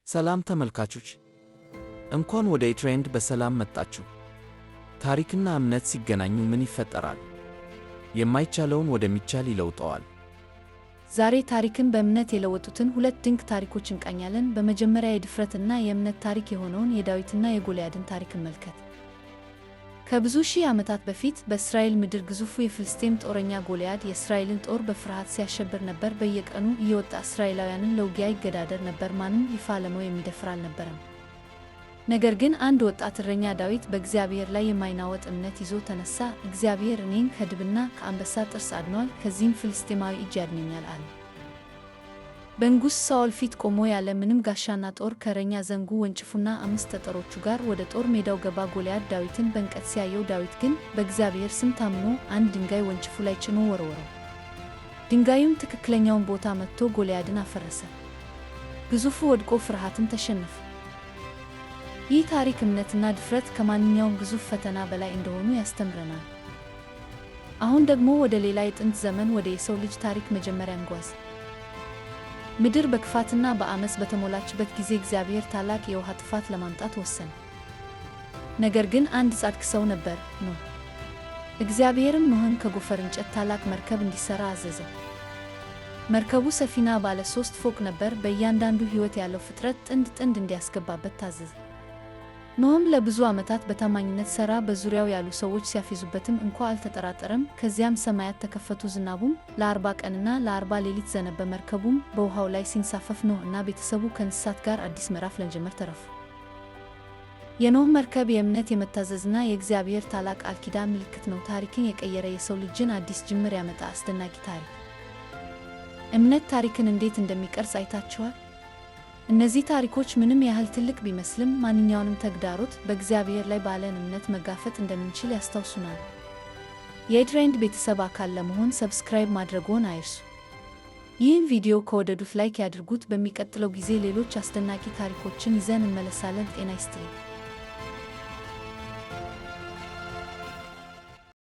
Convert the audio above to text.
ሰላም ተመልካቾች፣ እንኳን ወደ ኢትሬንድ በሰላም መጣችሁ። ታሪክና እምነት ሲገናኙ ምን ይፈጠራል? የማይቻለውን ወደሚቻል ይለውጠዋል። ዛሬ ታሪክን በእምነት የለወጡትን ሁለት ድንቅ ታሪኮች እንቃኛለን። በመጀመሪያ የድፍረትና የእምነት ታሪክ የሆነውን የዳዊትና የጎልያድን ታሪክ እንመልከት። ከብዙ ሺህ ዓመታት በፊት በእስራኤል ምድር ግዙፉ የፍልስጤም ጦረኛ ጎልያድ የእስራኤልን ጦር በፍርሃት ሲያሸብር ነበር። በየቀኑ እየወጣ እስራኤላውያንን ለውጊያ ይገዳደር ነበር። ማንም ሊፋለመው የሚደፍር አልነበረም። ነገር ግን አንድ ወጣት እረኛ ዳዊት በእግዚአብሔር ላይ የማይናወጥ እምነት ይዞ ተነሳ። "እግዚአብሔር እኔን ከድብና ከአንበሳ ጥርስ አድኗል፣ ከዚህም ፍልስጤማዊ እጅ ያድነኛል" አለ። በንጉሥ ሳኦል ፊት ቆሞ ያለ ምንም ጋሻና ጦር ከእረኛ ዘንጉ፣ ወንጭፉና አምስት ጠጠሮቹ ጋር ወደ ጦር ሜዳው ገባ። ጎልያድ ዳዊትን በንቀት ሲያየው፣ ዳዊት ግን በእግዚአብሔር ስም ታምኖ አንድ ድንጋይ ወንጭፉ ላይ ጭኖ ወረወረው። ድንጋዩም ትክክለኛውን ቦታ መትቶ ጎልያድን አፈረሰ። ግዙፉ ወድቆ ፍርሃትን ተሸነፈ። ይህ ታሪክ እምነትና ድፍረት ከማንኛውም ግዙፍ ፈተና በላይ እንደሆኑ ያስተምረናል። አሁን ደግሞ ወደ ሌላ የጥንት ዘመን፣ ወደ የሰው ልጅ ታሪክ መጀመሪያ እንጓዝ። ምድር በክፋትና በአመፅ በተሞላችበት ጊዜ እግዚአብሔር ታላቅ የውሃ ጥፋት ለማምጣት ወሰነ። ነገር ግን አንድ ጻድቅ ሰው ነበር፣ ኖህ። እግዚአብሔርም ኖህን ከጎፈር እንጨት ታላቅ መርከብ እንዲሠራ አዘዘ። መርከቡ ሰፊና ባለ ሦስት ፎቅ ነበር። በእያንዳንዱ ሕይወት ያለው ፍጥረት ጥንድ ጥንድ እንዲያስገባበት ታዘዘ። ኖህም ለብዙ ዓመታት በታማኝነት ሠራ። በዙሪያው ያሉ ሰዎች ሲያፌዙበትም እንኳ አልተጠራጠረም። ከዚያም ሰማያት ተከፈቱ፣ ዝናቡም ለ40 ቀንና ለ40 ሌሊት ዘነበ። መርከቡም በውሃው ላይ ሲንሳፈፍ ኖህ እና ቤተሰቡ ከእንስሳት ጋር አዲስ ምዕራፍ ለመጀመር ተረፉ። የኖህ መርከብ የእምነት፣ የመታዘዝና የእግዚአብሔር ታላቅ ቃል ኪዳን ምልክት ነው። ታሪክን የቀየረ፣ የሰው ልጅን አዲስ ጅምር ያመጣ አስደናቂ ታሪክ። እምነት ታሪክን እንዴት እንደሚቀርጽ አይታችኋል? እነዚህ ታሪኮች ምንም ያህል ትልቅ ቢመስልም ማንኛውንም ተግዳሮት በእግዚአብሔር ላይ ባለን እምነት መጋፈጥ እንደምንችል ያስታውሱናል። የኢትሬንድ ቤተሰብ አካል ለመሆን subscribe ማድረግዎን አይርሱ። ይህን ቪዲዮ ከወደዱት like ያድርጉት። በሚቀጥለው ጊዜ ሌሎች አስደናቂ ታሪኮችን ይዘን እንመለሳለን። ጤና ይስጥልኝ።